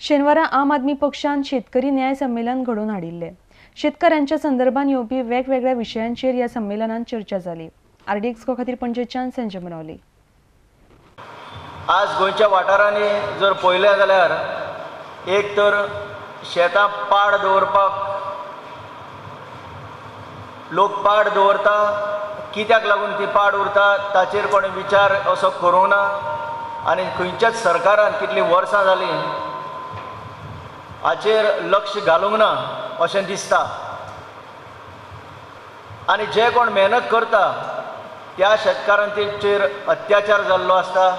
शेनवारा आम आदमी पक्षान शेतकरी न्याय संमेलन घडोवन हाडिल्लें. शेतकऱ्यांच्या संदर्भात येवपी वेगवेगळ्या विशयांचेर ह्या संमेलनात चर्चा जाली. आरडीएक्स खातीर पणजेच्यान संजय मनवली. आज गोंयच्या वाठारांनी जर पळयलें जाल्यार एक तर शेतां पाड दवरपाक लोक पाड दवरता, कित्याक लागून ती पाड उरता ताचेर कोणें विचार असो करूंक ना आनी खंयच्याच सरकारान कितलीं वर्सां जालीं हाचेर लक्ष घालूंक ना अशें दिसता. आनी जे कोण मेहनत करता त्या शेतकारांचेर अत्याचार जाल्लो आसता,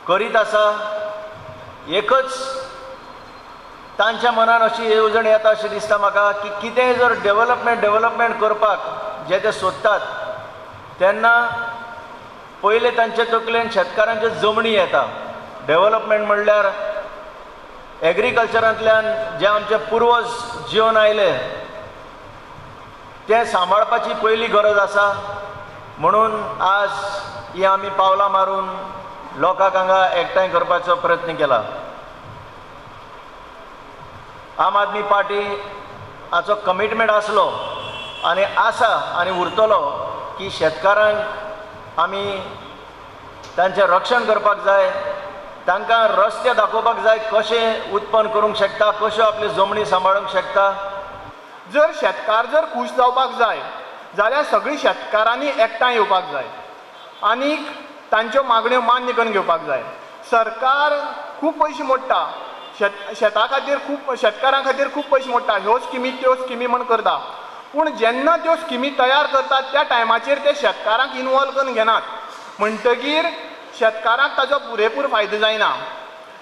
करीत आसा. एकच तांच्या मनान अशी येवजण येता अशें दिसता म्हाका की कितेंय जर डेवलपमेंट करपाक जे ते सोदतात तेन्ना पयले तांचे तकलेन शेतकारांच्यो जमणी येता. डेवलपमेंट म्हणल्यार एग्रीकल्चरांतल्यान जे आमचे पुर्वज जिवन आयले तें सांबाळपाची पयली गरज आसा. म्हणून आज ही आमी पावलां मारून लोकांक हांगा एकठांय करपाचो प्रयत्न केला. आम आदमी पार्टी हाचो कमिटमेंट आसलो आनी आसा आनी उरतलो की शेतकारांक आमी तांचें रक्षण करपाक जाय, तांकां रस्ते दाखोवपाक जाय कशें उत्पन्न करूंक शकता, कश्यो आपल्यो जमनी सांबाळूंक शकता. जर शेतकार जर खूश जावपाक जाय जाल्यार सगळीं शेतकारांनी एकठांय येवपाक जाय आनीक तांच्यो मागण्यो मान्य करून घेवपाक जाय. सरकार खूब पयशे मोडटा, शेता खातीर खूब, शेतकारां खातीर खूब पयशे मोडटा, ह्यो स्किमी त्यो स्किमी म्हण करता, पूण जेन्ना त्यो स्किमी तयार करतात त्या टायमाचेर ते शेतकारांक इनवॉल्व करून घेनात, म्हणटगीर शेतकारांक ताजो पुरेपूर फायदो जायना.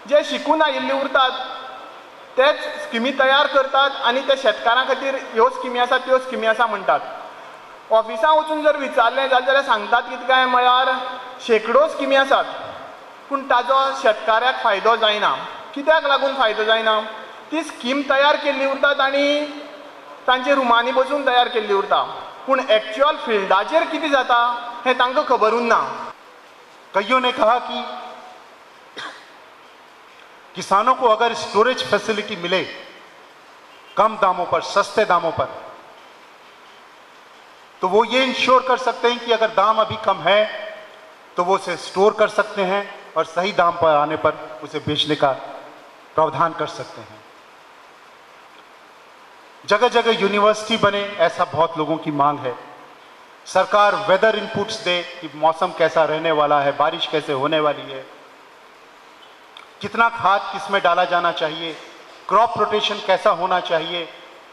जे शिकून आयिल्ले उरतात तेच स्किमी तयार करतात आनी ते शेतकारां खातीर ह्यो स्किमी आसा त्यो स्किमी आसा म्हणटात. ऑफिसां वचून जर विचारलें जाल्यार सांगतात कितें काय म्हळ्यार शेंकडो स्किमी आसात, पूण ताजो शेतकाऱ्याक फायदो जायना. कित्याक लागून फायदो जायना? ती स्कीम तयार केल्ली उरतात आनी तांचे रुमांनी बसून तयार केल्ली उरता, पूण एक्चुअल फिल्डाचेर कितें जाता हें तांकां खबर उरना. कईयों ने कहा कि किसानों को अगर स्टोरेज फैसिलिटी मिले कम दामों पर, सस्ते दामों पर, तो वो ये इंश्योर कर सकते हैं कि अगर दाम अभी कम है तो वो उसे स्टोर कर सकते हैं और सही दाम पर आने पर उसे बेचने का प्रावधान कर सकते हैं. जगह जगह यूनिवर्सिटी बने, ऐसा बहुत लोगों की मांग है. सरकार वेदर इनपुट्स दे कि मौसम कैसा रहने वाला है, बारिश कैसे होने वाली है, कितना खाद किस में डाला जाना चाहिए, क्रॉप रोटेशन कैसा होना चाहिए,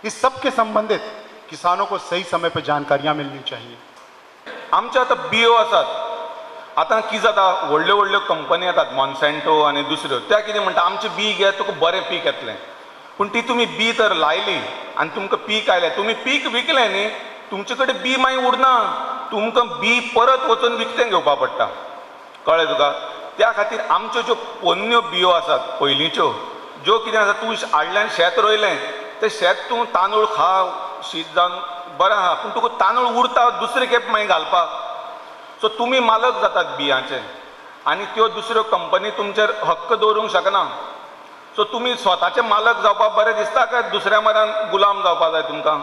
इस सब के संबंधित किसानों को सही समय पर जानकारियां मिलनी चाहिए. आमचे आतां बियो आसात, आतां कितें जाता, व्हडल्यो व्हडल्यो कंपनी येतात मॉन्सेंटो आनी दुसऱ्यो, त्या कितें म्हणटा आमचें बी घे तुका बरें पीक येतलें. पूण ती तुमी बी तर लायली आनी तुमकां पीक आयलें, तुमी पीक विकलें न्ही, तुमचे कडेन बी मागीर उरना, तुमकां बी परत वचून विकतें घेवपाक पडटा. कळ्ळें तुका? त्या खातीर आमच्यो ज्यो पोन्न्यो बियो आसात पयलींच्यो, ज्यो कितें आसा, तूं हाडलें आनी शेत रोयलें, तें शेत तूं तांदूळ खा, शीत जावन बरें आहा, पूण तुका तांदूळ उरता दुसरे खेप मागीर घालपाक. सो तुमी मालक जातात बियांचे आनी त्यो दुसऱ्यो कंपनी तुमचेर हक्क दवरूंक शकना. सो तुमी स्वताचे मालक जावपाक बरें दिसता काय दुसऱ्या मरान गुलाम जावपाक जाय तुमकां?